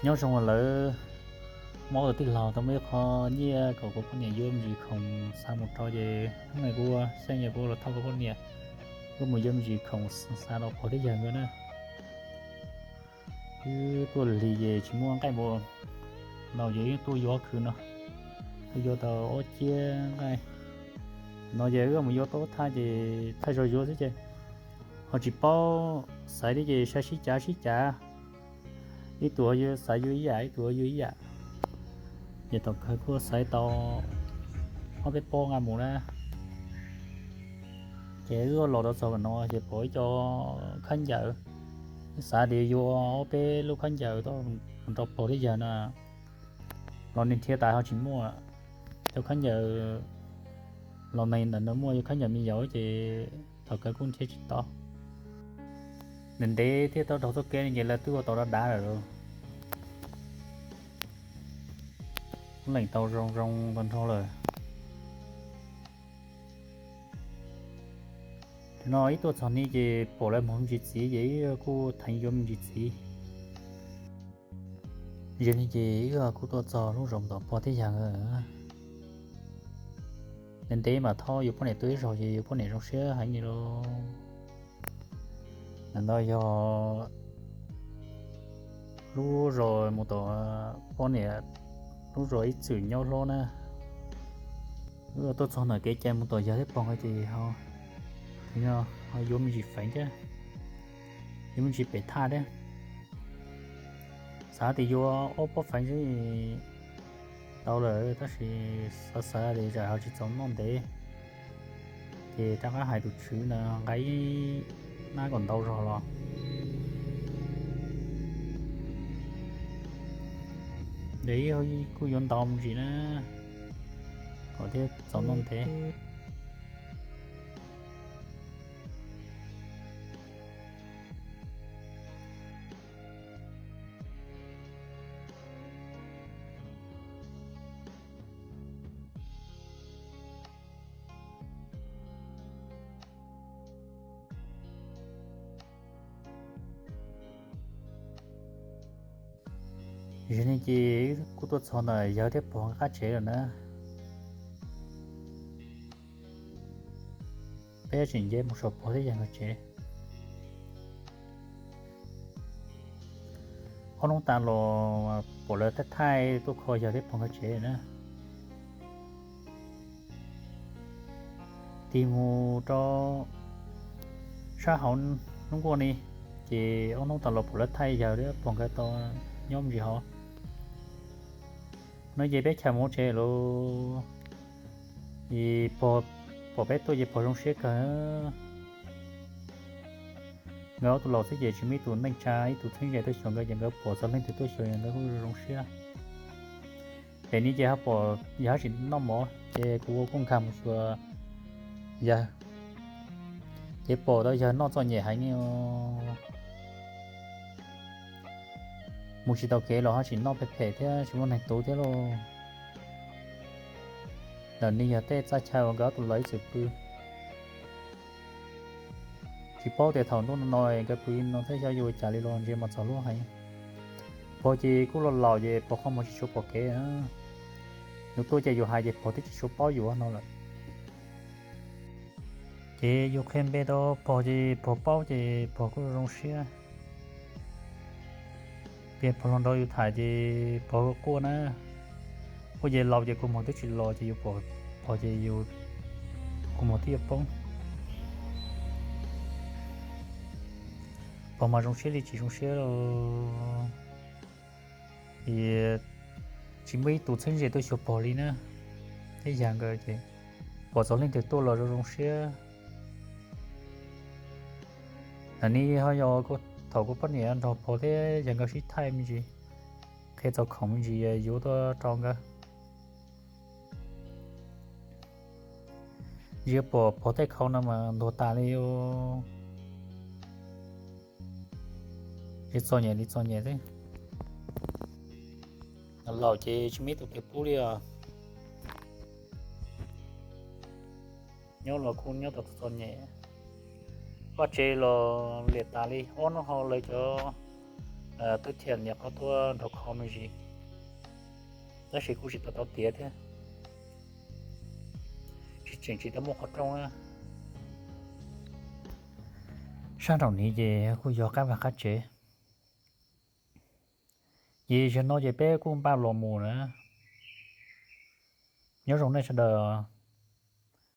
Nyob zoo lawm, mob tus tij laug tau muaj ib qho nyiaj kom kuv poj niam yuav me ntsis khoom xav mus rau ces hnub no kuv xyeej yog kuv los thauj kuv poj niam wb mus yuav me ntsis khoom xav rau pog thiab yawg nkawd na. Wb tuaj lig ces tsis muaj nqaij mus no ces wb tuaj yuav khwv no, tuaj yuav tau ob ciab nqaij no ces wb mus yuav tau thaj ces thaj zog yuav xwb ces ho tsis paub xaiv thiab ces sai sib cav sib cav, ib tug ho yuav xaiv yuav ib yam, ib tug ho yuav ib yam. Ces thaum kawg kuj xaiv tau ob peb pob nqaij mus na. Ces wb los rau txog no ces pom ib co khaub ncaws, wb xav tias yuav ob peb lub khaub ncaws tuaj rau pog thiab yawg no los nws nrhiav tas ho tsis muaj. Cov khaub ncaws los neeg ntawm no muaj, yog khaub ncaws me yaus ces thaum kawg kuj nrhiav tsis tau. Ntev ntev thiaj tau dhau txoj kev no ces lawv twb ua tau dav dav lawm. Kuj leem tau zoo zoo tag nrho lawm. Thaum no wb tuaj txog no ces pom lawv muag me ntsis txiv ces wb kuj theev yuav me ntsis txiv. Ze no ces wb kuj tuaj txog lub zos tom pog thiab yawg. Ntev ntev mas thaum yus poj niam tuaj ib zaug ces yus poj niam zoo siab heev li lauj. Ntawm no yog lub zos mus tom poj niam lub zos ib txwm nyob hlob na. Wb tuaj txog ntawm kev cai mus tom yawg thiab pog nkawd ces ho yuav me ntsis feev thiab, yuav me ntsis pem thaj thiab. Xav tias yuav ob pob feev xwb tau lawm tab sis xav xav li zam ho tsis txaus noj ntev, ces rov qab hais tus tswv ntawd nqa ib nab kom ntau zog los. Ces kuj yuav ntau me ntsis na, kom thiaj txaus noj ntev. Ze no ces kuj tuaj txog ntawm yawg thiab pog nkawd qab tsev lawm na. Peb tseem nce mus saum pog thiab yawg nkawd tsev. Ob hnub tas los pom lawv thaij thaij tuaj kho yawg thiab pog nkawd tsev na. Tig mus rau sab hauv hnub nkuaj ni, ces ob hnub tas los pom lawv thaij yawg thiab pog nkawd tau nyob me ntsis hauv. No ces peb chaws mus tsev lawm, es pog pom peb tuaj ces pog zoo siab kawg. Nkawd ob tug laus xwb ces tsis muaj ib tug neej tsa ib tug txheeb ze tuaj xyuas nkawd ces nkawd pom txog leej twg tuaj xyuas nkawd kuj zoo siab. Pem no ces ho pom yawg haj tseem noj mov ces kuv ua kuj nkag mus xyuas yawg, ces pom tau yawg noj txom nyem heev li. Mus tsis tau kev los ho tseem noj phem phem thiab tsis muaj neeg tuv thiab lauj. Ntawm no yog tej txaj chaw uas nkawd ob tug laus ib txwm pw. Tsis paub tias thaum ntuj no no nkawd pw no thiab xyov yuav ua cas li los ntshe mas txog lub heev. Pog ces kuj los laus ces pog qhov muag tsis tshua pom kev. Yus tuaj ces yus hais ces pog twb tsis tshua paub yus no lawm. Ces yus qhia npe rau pog ces pog paub ces pog kuj zoo siab. Piav pog los nrog yus tham ces pog quaj na. Quaj ces laus ces kua muag twb tsis los ces yus pom pog ces yus kua muag twb yuav poob. Pog mas zoo siab li tsis zoo siab los, es tsis muaj ib tug txheeb ze tuaj xyuas pog li na. Thiab yawg nkawd ces pom txog leej twg tuaj los zoo zoo siab. Ntawm no ho yog thaum kuv poj niam nrog pog thiab yawg nkawd sib thaij me ntsis, qhia txog khoom me ntsis yuav tuaj rau nkawd. Ntsia pom pog tej khau no mas ntuag tas li, tsis txom nyem li txom nyem xwb. Laus ces tsis muaj ib tug twg pub li os. Nyob los kuj nyob tau txom nyem. Vaj tse los liam tas li, ob hnub ho lawv cov tub thiaj nyuam qhuav tuaj nrog kho. me ntsis, tab sis kuj tsis tau tau tiav thiab, tsis tseem tsis tau muaj qhov rooj. Sab nraum niv ces kuj yog qab vaj qab tsev. Ces zaum no ces peb kuj npaj los mus na. Nyob zoo nej sawv daws.